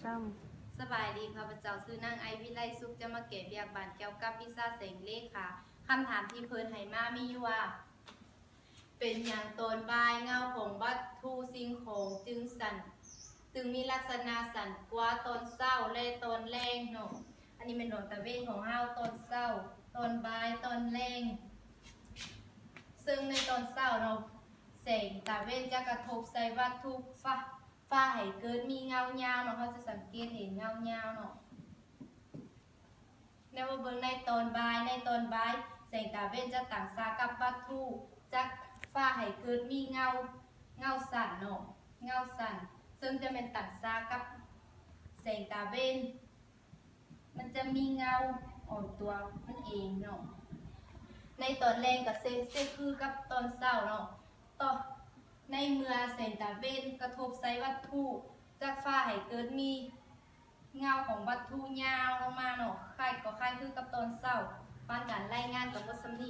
ສຳ ສະບາຍດີ ຂ້າພະເຈົ້າຊື່ນາງໄອວິໄລສຸກ ຈະມາແກ້ວຽກບ້ານກ່ຽວກັບວິຊາແສງເລຂາ. ຄຳຖາມທີ່ເພິ່ນໃຫ້ມາມີຢູ່ວ່າ ເປັນຫຍັງຕອນບ່າຍເງົາຂອງວັດຖຸສິ່ງຂອງຈຶ່ງສັ້ນ ຈຶ່ງມີລັກສະນະສັ້ນກວ່າຕອນເຊົ້າ ແລະ ຕອນແລງເນາະ? ອັນນີ້ແມ່ນດວງຕາເວັນຂອງເຮົາຕອນເຊົ້າ, ຕອນບ່າຍ, ຕອນແລງ. ເຊິ່ງໃນຕອນເຊົ້າເນາະ ແສງຕາເວັນຈະກະທົບໃສ່ວັດຖຸ ຟ້າ ຟ້າໃຫ້ເກີດມີເງົາຍາວເນາະ, ເຮົາຈະສັງເກດເຫັນເງົາຍາວເນາະ. ແນວມາເບິ່ງໃນຕອນບ່າຍ, ໃນຕອນບ່າຍ ແສງຕາເວັນຈະຕັງສາກັບວັດຖຸ ຈະຟ້າໃຫ້ເກີດມີເງົາ, ເງົາສັ້ນເນາະ, ເງົາສັ້ນ ເຊິ່ງຈະແມ່ນຕັງສາກັບແສງຕາເວັນ. ມັນຈະມີເງົາອອກຕົວມັນເອງເນາະ. ໃນຕອນແລງກໍເຊັ່ນ ເຊັ່ນຄືກັບຕອນເຊົ້າເນາະ, ຕອນ ໃນເມື່ອແສງຕາເວັນກະທົບໃສ່ວັດຖຸ ຈະຟ້າໃຫ້ເກີດມີເງົາຂອງວັດຖຸຍາວລົງມາເນາະ, ຄ້າຍ ກໍຄ້າຍຄືກັບຕອນເຊົ້າ. ປານການລາຍງານກໍໝົດສ່ຳນີ້.